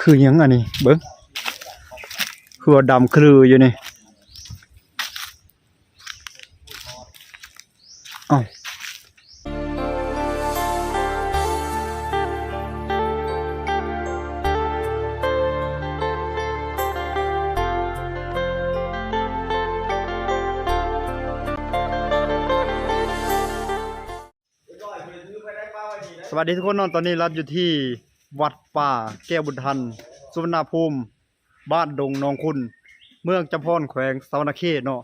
ຄືຫຍັງອັນນີ້ ເບິ່ງ ຄືວ່າດຳຄະລືຢູ່ນີ້. ເອົ້າ ສະຫວັດດີທຸກຄົນເນາະ, ຕອນນີ້ລັດຢູ່ທີ່ວັດປ່າແກ້ວບຸນທັນ ສຸວັນນະພູມ ບ້ານດົງໜອງຂຸ່ນ ເມືອງຈຳພອນ ແຂວງສະຫວັນນະເຂດເນາະ.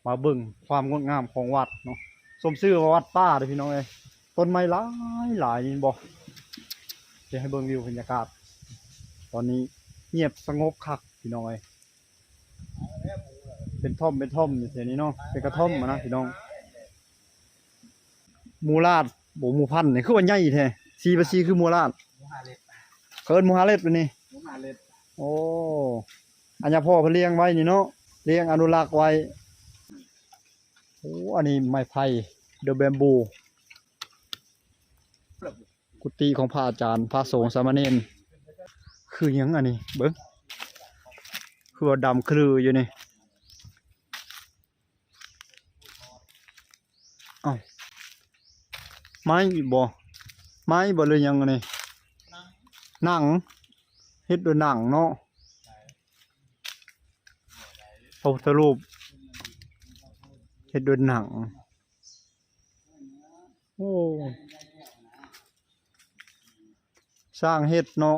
ມາເບິ່ງຄວາມງົດງາມຂອງວັດເນາະ, ສົມຊື່ວ່າວັດປ່າເດ້ພີ່ນ້ອງເອີຍ. ຕົ້ນໄມ້ຫຼາຍໆ ນີ້ເຫັນບໍ່? ຈະໃຫ້ເບິ່ງວິວບັນຍາກາດ ຕອນນີ້ງຽບສະຫງົບຄັກພີ່ນ້ອງເອີຍ. ເປັນທ່ອມເປັນທ່ອມຢູ່ແຖວນີ້ເນາະ, ເປັນກະທ່ອມຫັ້ນນະພີ່ນ້ອງ. ໝູຫຼາດ ໂອ້ ໝູພັນນີ້ຄືວ່າໃຫຍ່ແທ້, ສີພາສີຄືໝູຫຼາດ. ໝູຮາເລັດ ເຂົາເອີ້ນໝູຮາເລັດນີ້. ໝູຮາເລັດ ໂອ້ ອັນຍາພໍ່ເພິ່ນລ້ຽງໄວ້ນີ້ເນາະ, ລ້ຽງອະນຸລັກໄວ້. ໂອ້ ອັນນີ້ໄມ້ໄຜ່ The Bamboo. ກຸຕິຂອງພະອາຈານ ພະສົງ ສາມະເນນ. ຄືຫຍັງອັນນີ້ ເບິ່ງ ຄືວ່າດຳຄະລືຢູ່ນີ້. ເອົ້າ ໄມ້ບໍ່ ໄມ້ບໍ່ ຫຼືຫຍັງອັນນີ້? ໜັງ ເຮັດດ້ວຍໜັງເນາະ. ພະພຸດທະຮູບເຮັດດ້ວຍໜັງ. ໂອ້ ຊ່າງເຮັດເນາະ,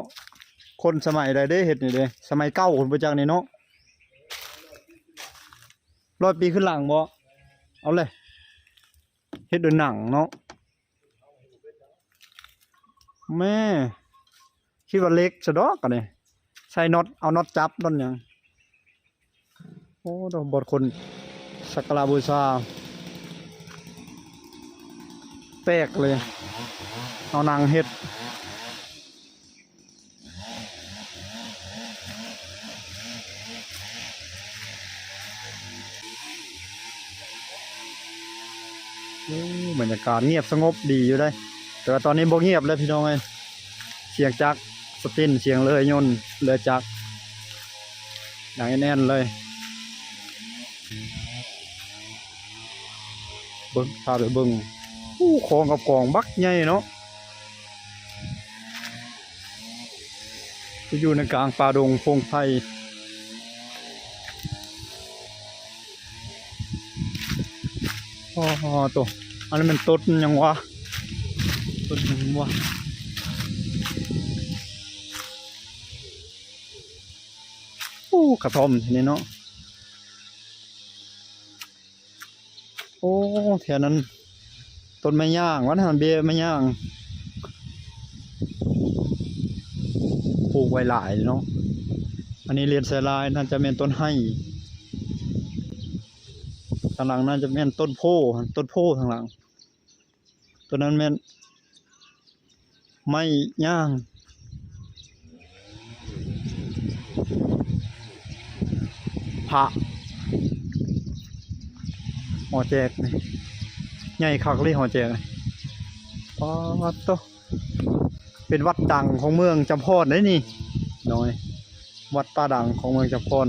ຄົນສະໄໝໃດເດ້ເຮັດນີ້ເດ້? ສະໄໝເກົ່າພຸ້ນບໍ່ຈັກນີ້ເນາະ, ຮ້ອຍປີຂຶ້ນຫຼັງບໍ່? ເອົາແຫຼະ ເຮັດດ້ວຍໜັງເນາະ. ແມ່ ຄິດວ່າເຫຼັກຊະດອກອັນນີ້, ໃສ່ນັອດ ເອົານັອດຈັບນັອດຫຍັງ. ໂອ້ ດອກບອດຄົນສັກກາລະບູຊາ ແປກເລີຍ ເອົາໜັງເຮັດ. ໂອ້ ບັນຍາກາດງຽບສະຫງົບດີຢູ່ເດ້, ແຕ່ວ່າຕອນນີ້ບໍ່ງຽບແລ້ວພີ່ນ້ອງເອີຍ. ສຽງຈັກສະຕິນ ສຽງເລືອຍົນ ເລືອຈັກ ດັງແອນໆເລີຍ. ເບິ່ງ ພາໄປເບິ່ງ ໂອ້ ຂອງກັບກອງບັກໃຫຍ່ເນາະ, ໄປຢູ່ໃນກາງປ່າດົງພົງໄຜ່. ອໍ ໂຕ ອັນນີ້ແມ່ນຕົ້ນຫຍັງວະ? ຕົ້ນຫຍັງວະ? ໂອ້ ກະທ່ອມແຖວນີ້ເນາະ. ໂອ້ ແຖວນັ້ນຕົ້ນໄມ້ຍາງ ວ່າຫັ້ນ ເບ້ຍໄມ້ຍາງ ປູກໄວ້ຫຼາຍເນາະ. ອັນນີ້ລຽນສາຍລາຍ ໜ້າຈະແມ່ນຕົ້ນໄຮ, ທາງຫຼັງໜ້າຈະແມ່ນຕົ້ນໂພ, ຕົ້ນໂພທາງຫຼັງ. ຕົວນັ້ນແມ່ນໄມ້ຍາງ ພະຫໍແຈກນີ້ ໃຫຍ່ຄັກເລີຍຫໍແຈກນີ້. ປາດໂຕ ເປັນວັດດັງຂອງເມືອງຈຳພອນເດ້ນີ້ ນ້ອຍ ວັດປ່າດັງຂອງເມືອງຈຳພອນ.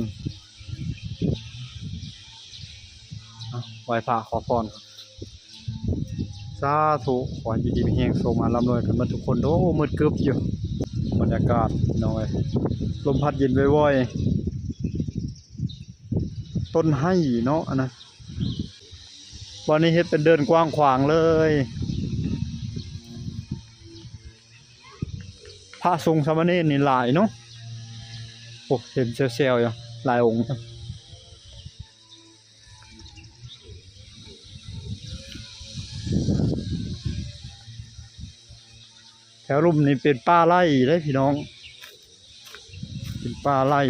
ອ່ະ ໄຫວ້ພະຂໍພອນ ສາທຸ ຂໍໃຫ້ຢູ່ດີມີແຮງ ໂຊກໝານລ່ຳລວຍກັນເບິດທຸກຄົນ. ໂອ້ ມືດກຶບຢູ່ ບັນຍາກາດ ພີ່ນ້ອງເອີຍ ລົມພັດເຢັນວອຍໆ. ຕົ້ນໄຮເນາະ ອັນນັ້ນ ບ່ອນນີ້ເຮັດເປັນເດີ່ນກວ້າງຂວາງເລີຍ. ພະສົງສາມະເນນນີ້ຫຼາຍເນາະ. ໂອ້ ເຫັນແຊວໆຢູ່ ຫຼາຍອົງ. ແຖວລຸ່ມນີ້ເປັນປ່າໄລ່ເດ້ພີ່ນ້ອງ ເປັນປ່າໄລ່.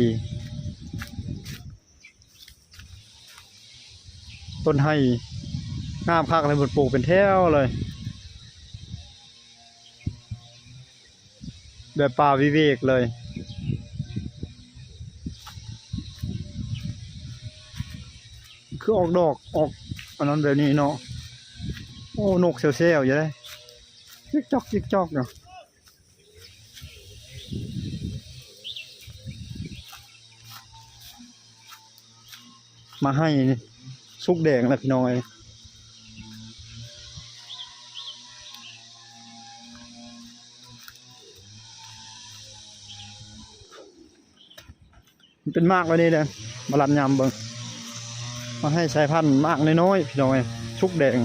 ຕົ້ນໄຮງາມຄັກເລີຍ ເພິ່ນປູກເປັນແຖວເລີຍ ແບບປ່າວິເວກເລີຍ. ຄືອອກດອກອອກອັນນັ້ນແບບນີ້ເນາະ. ໂອ້ ນົກແຊວໆຢູ່ເດ້ ຈິກຈອກຈິກຈອກຢູ່. ໝາກໄຮສຸກແດງແລ້ວພີ່ນ້ອງເອີຍ. ມັນເປັນໝາກແບບນີ້ເດ້ ມາລັດຍາມເບິ່ງ. ໝາກໄຮສາຍພັນໝາກນ້ອຍໆ ພີ່ນ້ອງເອີຍ ສຸກແດງ.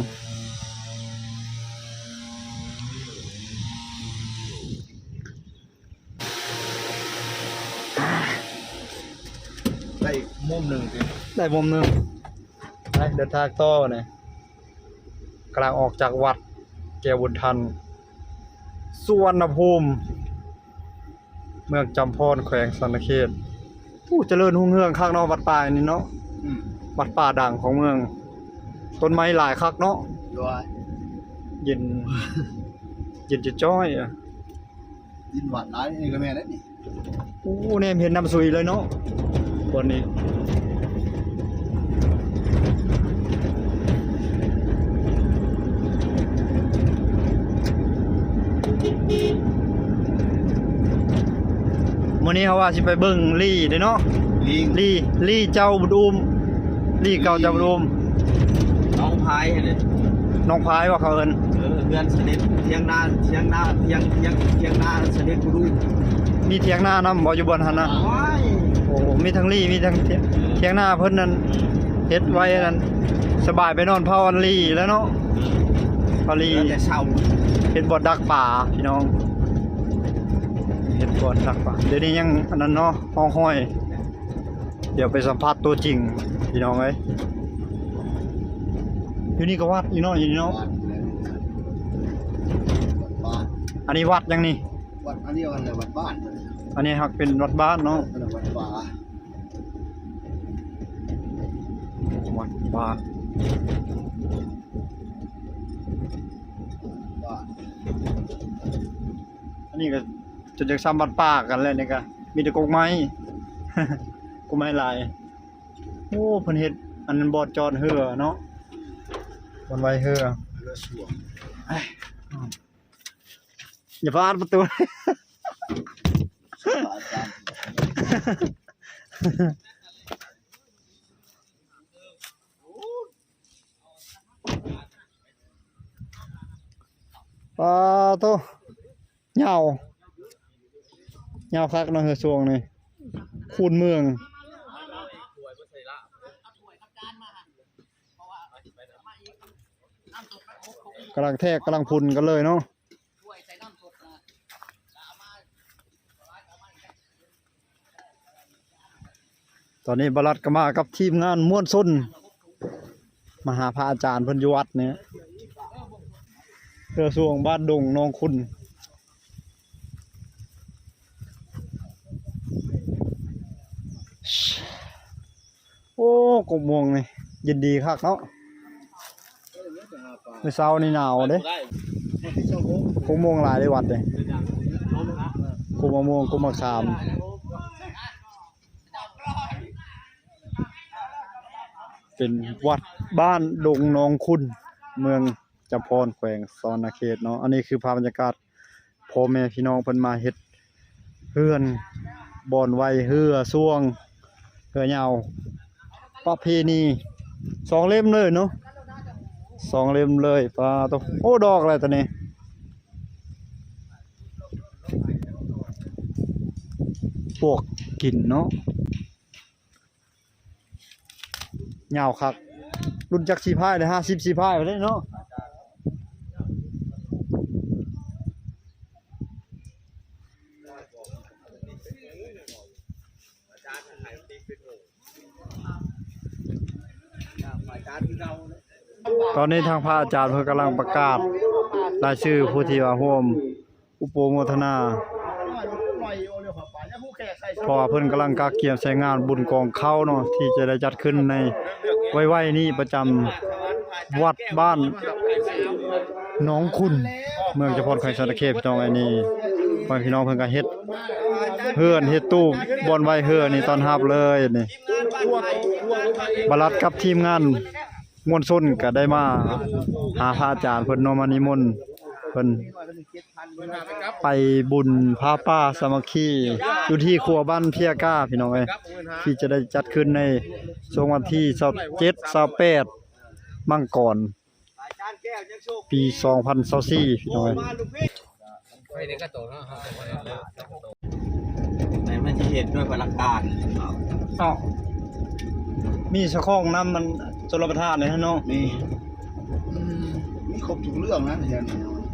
ໄດ້ມຸມໜຶ່ງຕິ ໄດ້ມຸມໜຶ່ງ. ໄປເດີນທາງຕໍ່ນີ້ ກຳລັງອອກຈາກວັດແກ້ວບຸນທັນ ສຸວັນນະພູມ ເມືອງຈຳພອນ ແຂວງສະຫວັນນະເຂດ. ໂອ້ ຈະເລີນຮຸ່ງເຮືອງຄັກເນາະ ວັດປ່ານີ້ເນາະ. ອືມ ວັດປ່າດັງຂອງເມືອງ ຕົ້ນໄມ້ຫຼາຍຄັກເນາະ. ໂດຍ ເຢັນ ເຢັນຈ້ອຍໆ. ດິນຫວານຫຼາຍ ນີ້ກໍແມ່ນແລ້ວນີ້. ໂອ້ ແນມເຫັນນ້ຳສຸຍເລີຍເນາະ ບ່ອນນີ້. ມື້ນີ້ເຮົາວ່າຊິໄປເບິ່ງລີ້ເດ້ເນາະ. ລີ້ ລີ້ ລີ້ເຈົ້າບຸນອຸ້ມ ລີ້ເກົ່າເຈົ້າບຸນອຸ້ມ ໜອງພາຍຫັ້ນເດ້. ໜອງພາຍວ່າເຂົາເອີ້ນ. ເອີ ເຮືອນສະເດັດ ຖຽງນາ ຖຽງນາ ຖຽງ ຖຽງ ຖຽງນາສະເດັດບຸນອຸ້ມ. ມີຖຽງນານຳບໍ່ຢູ່ບ່ອນຫັ້ນນະ? ໂອ້ຍ ໂອ້ ມີທັງລີ້ ມີທັງຖຽງ ຖຽງນາເພິ່ນນັ້ນ ເຮັດໄວ້ນັ້ນ ສະບາຍໄປນອນເຝົ້າອັນລີ້ແລ້ວເນາະ. ເອີ ເຝົ້າລີ້ ເຮັດບ່ອນດັກປາພີ່ນ້ອງ ເຮັດບ່ອນດັກປາ. ດຽວນີ້ຍັງອັນນັ້ນເນາະ ຮ່ອງຮອຍ. ດຽວໄປສຳພາດຕົວຈິງພີ່ນ້ອງເອີຍ. ຢູ່ນີ້ກໍວັດອີກເນາະ ຢູ່ນີ້ເນາະ. ອັນນີ້ວັດຫຍັງນີ້? ວັດອັນດຽວກັນແຫຼະ ວັດບ້ານ. ອັນນີ້ຫາກເປັນວັດບ້ານເນາະ. ວັດປ່າ ວັດປ່າ. ອັນນີ້ກໍຈົນຈະສ່ຳວັດປ່າກັນແຫຼະ. ນີ້ກໍມີແຕ່ກົກໄມ້ ກົກໄມ້ຫຼາຍ. ໂອ້ ເພິ່ນເຮັດອັນນັ້ນ ບ່ອນຈອດເຮືອເນາະ ບ່ອນໄວ້ເຮືອ. ເຮືອຊ່ວງ ຢ່າພາດປະຕູ. ປາໂຕ ຍາວ ຍາວຄັກເນາະ ເຮືອຊ່ວງນີ້ ຄູນເມືອງ. ກຳລັງແທກ ກຳລັງພຸ່ນກັນເລີຍເນາະ. ຕອນນີ້ບ່າວລັດກໍມາກັບທີມງານມ່ວນຊົນ ມາຫາພະອາຈານເພິ່ນຢູ່ວັດນີ້ ເພື່ອຊ່ວງບ້ານດົງໜອງຂຸ່ນ. ໂອ້ ກົກມ່ວງນີ້ເຢັນດີຄັກເນາະ. ມື້ເຊົ້ານີ້ໜາວເດ້. ກົກມ່ວງຫຼາຍເດ້ວັດນີ້. ກົກມະມ່ວງ ກົກມະຂາມ. ເປັນວັດບ້ານດົງໜອງຂຸ່ນ ເມືອງຈຳພອນ ແຂວງສະຫວັນນະເຂດເນາະ. ອັນນີ້ຄືພາບບັນຍາກາດ ພໍ່ແມ່ພີ່ນ້ອງເພິ່ນມາເຮັດເຮືອນ ບ່ອນໄວ້ເຮືອຊ່ວງ ເຮືອຍາວ ປະເພນີ ສອງເຫຼັ້ມເລີຍເນາະ ສອງເຫຼັ້ມເລີຍ. ປາໂຕ ໂອ້ ດອກແລ້ວຕອນນີ້ ປວກກິນເນາະ. ຍາວຄັກ ລຸ້ນຈັກສີພາຍເດ້ ຫ້າສິບສີພາຍໄປເດ້ເນາະ. ຕອນນີ້ທາງພະອາຈານເພິ່ນກຳລັງປະກາດລາຍຊື່ຜູ້ທີ່ວ່າຮ່ວມ ອຸປະໂມທະນາ ເພາະວ່າເພິ່ນກຳລັງກະກຽມໃຊ້ງານບຸນກອງເຂົ້າເນາະ ທີ່ຈະໄດ້ຈັດຂຶ້ນໃນໄວໆນີ້ ປະຈຳວັດບ້ານໜອງຂຸ່ນ ເມືອງຈຳພອນ ແຂວງສະຫວັນນະເຂດ ພີ່ນ້ອງ. ອັນນີ້ພໍ່ແມ່ພີ່ນ້ອງເພິ່ນກະເຮັດເຮືອນເຮັດຕູ້ບ່ອນໄວ້ເຮືອນີ້ຕ້ອນຮັບເລີຍນີ້. ບ່າວລັດກັບທີມງານ ມວນຊົນກະໄດ້ມາຫາພະອາຈານເພິ່ນເນາະ ມານິມົນ ເພິ່ນໄປບຸນຜ້າປ່າສາມັກຄີ ຢູ່ທີ່ຂົວບ້ານເພຍກາ ພີ່ນ້ອງເອີຍ ທີ່ຈະໄດ້ຈັດຂຶ້ນໃນຊ່ວງວັນທີຊາວເຈັດ ຊາວແປດ ມັງກອນ ປີສອງພັນຊາວສີ່ ພີ່ນ້ອງເອີຍ. ໃນມັນຊິເຮັດດ້ວຍພະລັງການ. ເອົ້າ ມີສະຄອງນຳມັນຊົນລະປະທານເດ້ເນາະ. ມີ ອືມ ມີຄົບທຸກເລື່ອງນະ.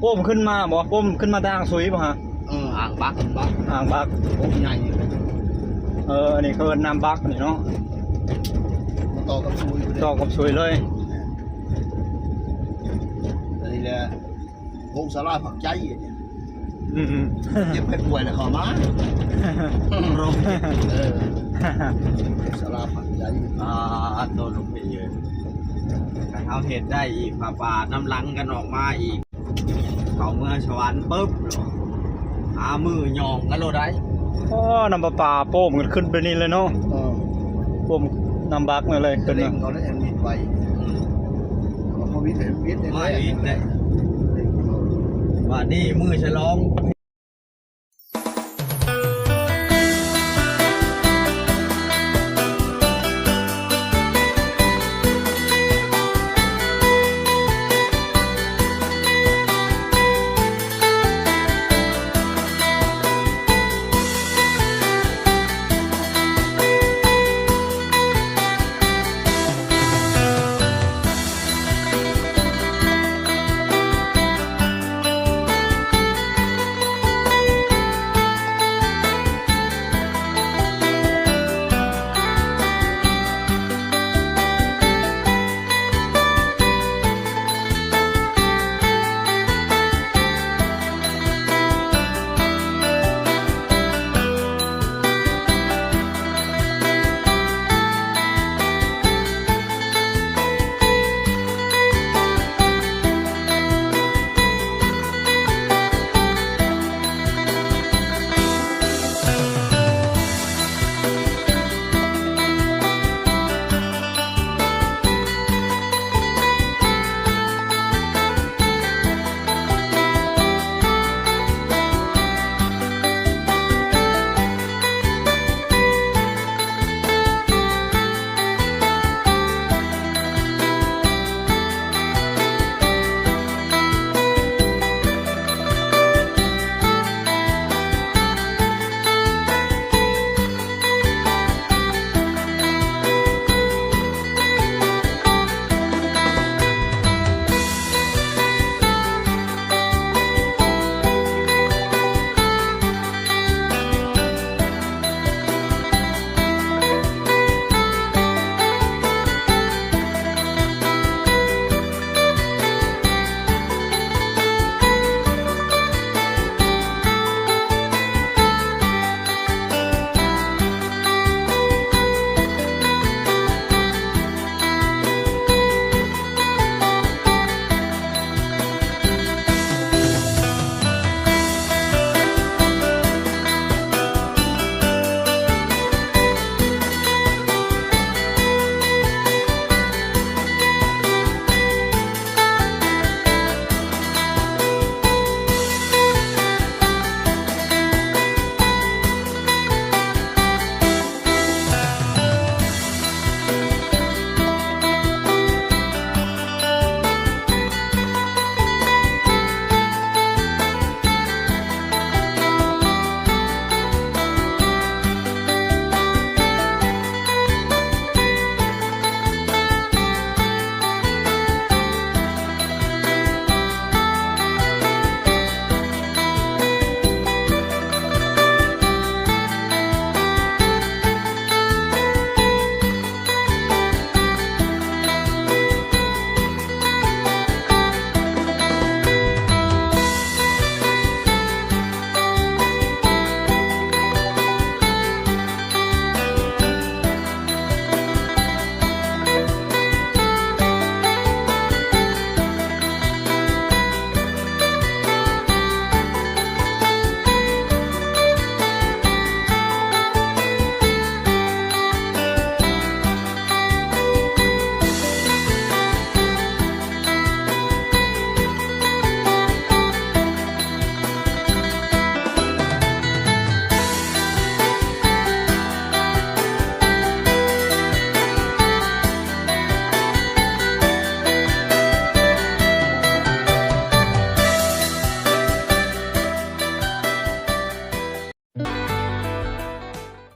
ໂປ້ມຂຶ້ນມາບໍ່? ໂປ້ມຂຶ້ນມາແຕ່ອ່າງສຸຍບໍ່ຮະ? ເອີ ອ່າງບັກ ອ່າງບັກ ໂອ້ ໃຫຍ່. ເອີ ອັນນີ້ເຂົາເອີ້ນນ້ຳບັກນີ້ເນາະ. ມັນຕໍ່ກັບສຸຍ ຕໍ່ກັບສຸຍເລີຍ. ອັນນີ້ແຫຼະ ໂຮງສາລາພັກໃຈ. ອືມ ເຈັບໄຂ້ປ່ວຍແລ້ວເຂົ້າມາ. ໂຮງ ເອີ ສາລາພັກໃຈ. ອ່າ ໂຕລົງໄປເຢີ ຄັນເຮົາເຮັດໄດ້ອີກ ພາປ່ານຳຫຼັງກັນອອກມາອີກ ເຂົ້າເມືອງສະຫວັນປຶບ ຫາມື້ຍ່ອງກັນໂລດໄດ໋. ອໍ ນ້ຳປະປາໂປ້ມກັນຂຶ້ນໄປນີ້ເລີຍເນາະ. ເອີ ໂປ້ມນ້ຳບັກນັ້ນເລີຍ ຂຶ້ນ ເລັ່ງເຂົາໄດ້ແອດມິດໄວ້. ອືມ ເຂົາວິດ ແອດມິດໄດ້ ມາວິດໄດ້. ບາດນີ້ມື້ສະຫຼອງ